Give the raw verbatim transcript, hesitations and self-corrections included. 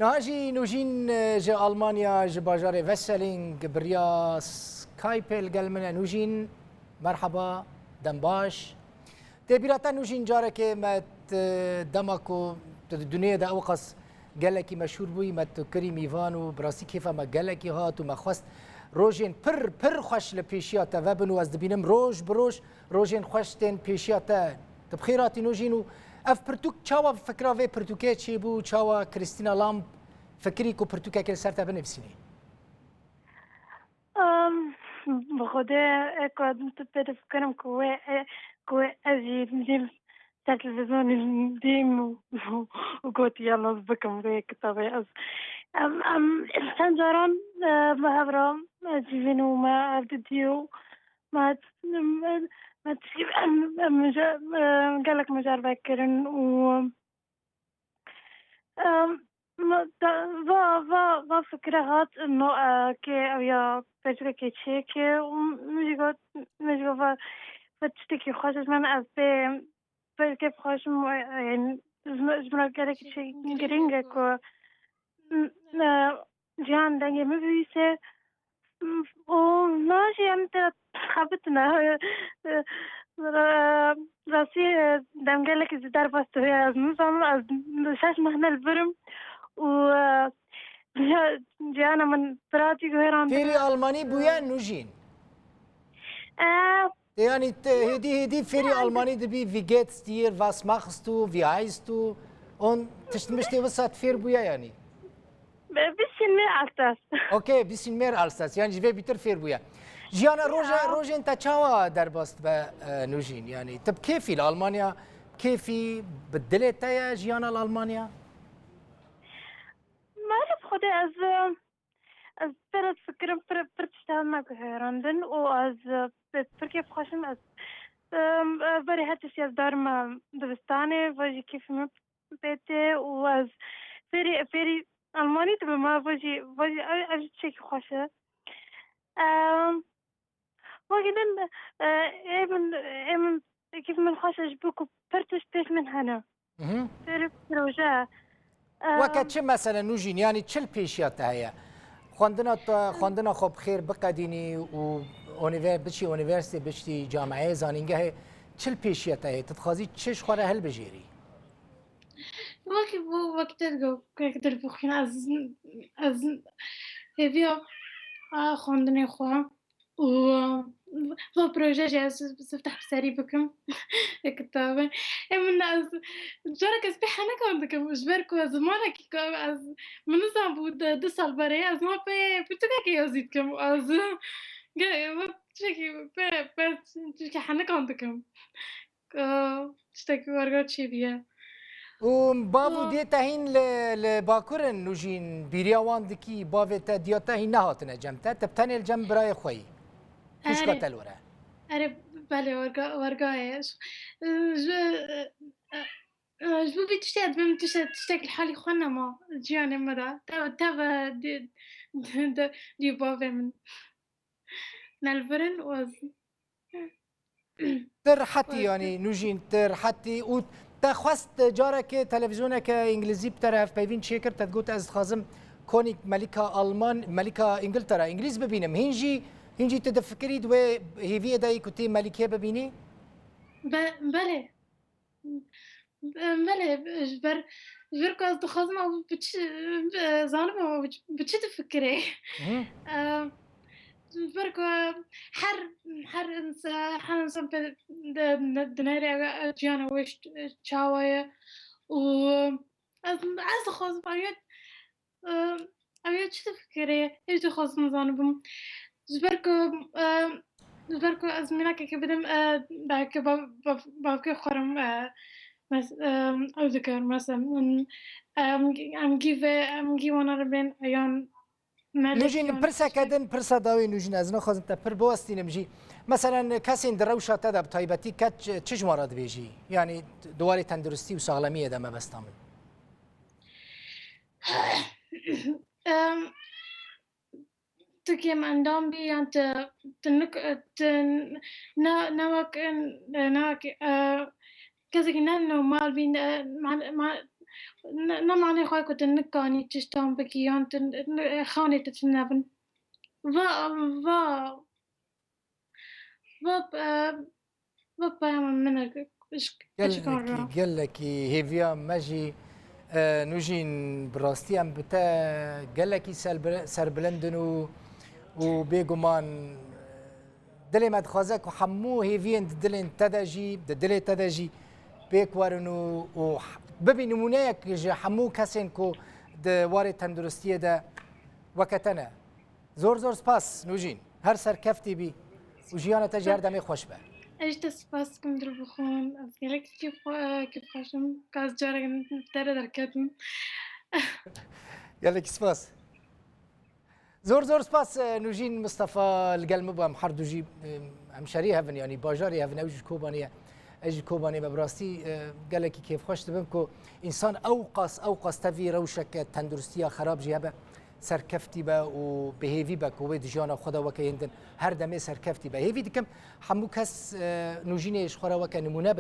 Niha jî Nûjîn, e, ji Almanya, ji bajarê Wesseling bi riya Skype li gel min e. Nûjîn, merheba, dem baş. Tê bîra te Nûjîn, carekê me, e, dema ku tu di dinyê de ewqas gelekî meşhûr bûyî, me tu kirî mîvan û bi rastî kêfa me gelekî hat û me xwest rojên pir, pir xweş li pêşiya te vebin û ez dibînim roj bi roj rojên xweş tên pêşiya te. Tu bi xêr hatî Nûjîn û ev pirtûk çawa, fikra vê pirtûkê çêbû, çawa Christina Lamb fikirî ku pirtûkekê li ser te binivîsînî? Em, bi Xwedê, e, ku tu pê difikirim ku wê, e, ku wê ez jî dîm ser televîzyonê dîm û, û gotî, "Yallah, ez bikim vê kitabê." Ez, em, em, çend caran, e, bi hev re, e, civîn û me ev didî û me, me, me tişkî, em, em, mije-, e, gelek mijarbe kirin û, em, me, da, va, va, va fikre hat, no, e, ke ew ya pirtûkekê çêke û min jî got, min jî got, va, va tiştekî xweş ji min, ez pê, pê kêf xweş im, e, yani, ji min, ji min re gelekî şey girîng e ku, m, e, Cihan dengê min bivîse, m, û niha jî em tê xebitine. E, e, rastî, e, dem gelekî ji derbas dibe. Ez nizanim, ez şeş mehne li vir im û, e, Ciha-, Cihana min pira jî guherandine. Fêrî Almanî bûye Nûjîn? E, Yanî te hêdî hêdî fêrî Almanî dibî, wie geht's dir, was machst du, wie heißt du? On tişt miştê wisa fêr bûye yanî? Bi-, bisschen mehr als das. Okey, bisschen mehr als das. Yanî ji vê bîtir fêr bûye. Jiyana roja, Ya. rojên te çawa derbas dibe, e, Nûjîn? Yanî tu bi kêfî li Almanya, bi kêfî, bi dilê te ye jiyana li Almanya? Maalesef Xwedê ez, e, ez pir ez fikirim, pir, pir tişta me guherandin û ez, e, pir kêf xweş im. Ez, e, e, berê her tiştî ez darim, e, dibistanê, va jî kêfê min pê tê û ez fêrî, fêrî Almanî dibim, e, va jî, va jî ev, ev jî tiştekî xweş e. E, Wekî din, e, ê min, ê min, kêf min xweş e ji bo ku pir tişt pêş min hene. Mhm. Pir proje. E, Weke çi mesele Nûjîn, yanî çi li pêşiya te heye? Xwendina te, xwendina xwe bi xêr biqedînî û unîver-, biçî unîversîtê, biçî cameyê, zanîngehê, çi li pêşiya te heye? Tu dixwazî çi ji xwe re hilbijêrî? Wekî bû, wekî te digot, wekî te bixwîne, ez, ez hêviya, a, xwendinê xwe û va proje jî ez sifteh bi serî bikim. Kitabê. Ê min ez, carek ez pê henekan dikim, ji ber ku ez zimanekî ku ez, min nizan bû du, du sal berê, ez niha pê pirtûkekê yazî dikim. Ez, ge-, va tiştekî pê, pê, tiştekî henekan dikim. Ka tiştekî werga çêbûye. Û bav û Û dê te hîn li, li Bakur in Nûjîn, bîriya wan dikî, bavê te, diya te hîn nehatine cem te, tu bi tenê li cem birayê xwe yî. Xwişka Erê. te li wir e. Erê, belê, werga, werga ye. Ji, ji bo vî tiştê ez bim tişte-, tiştek li halî xwe nema ciyanê me de. Tev-, teve di, di, di, di bavê min. Ne li vir in û ez Tu rehetî, yanî Nûjîn, tu rehetî û te xwest carekê televîzyoneke îngilîzî bi te re hevpeyvîn çêkir, te digot, ez dixwazim konîk Melîka Alman, Melîka Îngiltere, îngilîz bibînim. Hîn jî, hîn jî tu difikirî di wê hêviyê de yî ku tê Melîkê bibînî? Be-, belê. Belê, ji ber, ji ber ku ez dixwazim ew bi çi, zanim ew bi çi, bi çi difikire. Hı. Em, ji ber ku her, her insa-, her insan pê di, di, dinêre ew, ew ciyana wê ş-, çawa ye û ez, ez dixwazim ew yek, em, ew yek çi difikire, ez dixwazim zanibim. Ji ber ku, em, ji ber ku ez mînakekê bidim, e, belkî bav-, bav-, bavkê xwe re, e, mes-, em, ew dikir, mesela, em, em, em gî vê, em gî wana re bên, yan Nûjîn, pirseke din, pirsa dawî Nûjîn, ez naxwazim te pir biwestînim jî. Meselen, kesên di rewşa te de bi taybetî keç çi ji wan re dibêjî? Yanî di warê tenduristî û saxlemiyê de mebesta min. Em, tu kêm endam bî yan tu, tu nik-, tu ne, ne wek, ne wek, e, kesekî ne normal bî, ne, ma, ma, Ne, ne manê xwe ku tu nikanî tiştan bikî yan tu n-, n-, xanê tu tune bin. Va, va, va, e, va peyama min e, ji, ji kan ra. Gelekî, gelekî hêviya me jî, e, Nûjîn, bi rastî em bi te gelekî serbi-, serbilind in û, û bêguman, e, dilê me dixwaze ku hemû hêviyên di dilên te de jî, di dilê te de jî pêk werin û, û bibî nimûneyek ji hemû kesên ku di warê tenduristiyê de weke te ne. Zor zor spas Nûjîn. Her serkeftî bî û jiyana te jî her demê xweş be. Ez ji te spas dikim Dilbixwîn. Ez gelekî kêf-, kêfxweş im. Ka ez carek te re derketim. Gelekî spas. Zor zor spas, e, Nûjîn Mistefa li gel min bû. Em her du jî, e, hemşerî hev in, yanî bajarê hev in, ew jî ji Kobanê ye. Ez jî Kobanê me. Bi rastî, e, gelekî kêfxweş dibim ku însan ew qas, ew qas tevî rewşeke tenduristiya xerab jî hebe, serkeftî be û bi hêvî be ku wê di jiyana xwe de weke yên din her demê serkeftî be. Hêvî dikim hemû kes, e, Nûjînê ji xwe re weke nimûne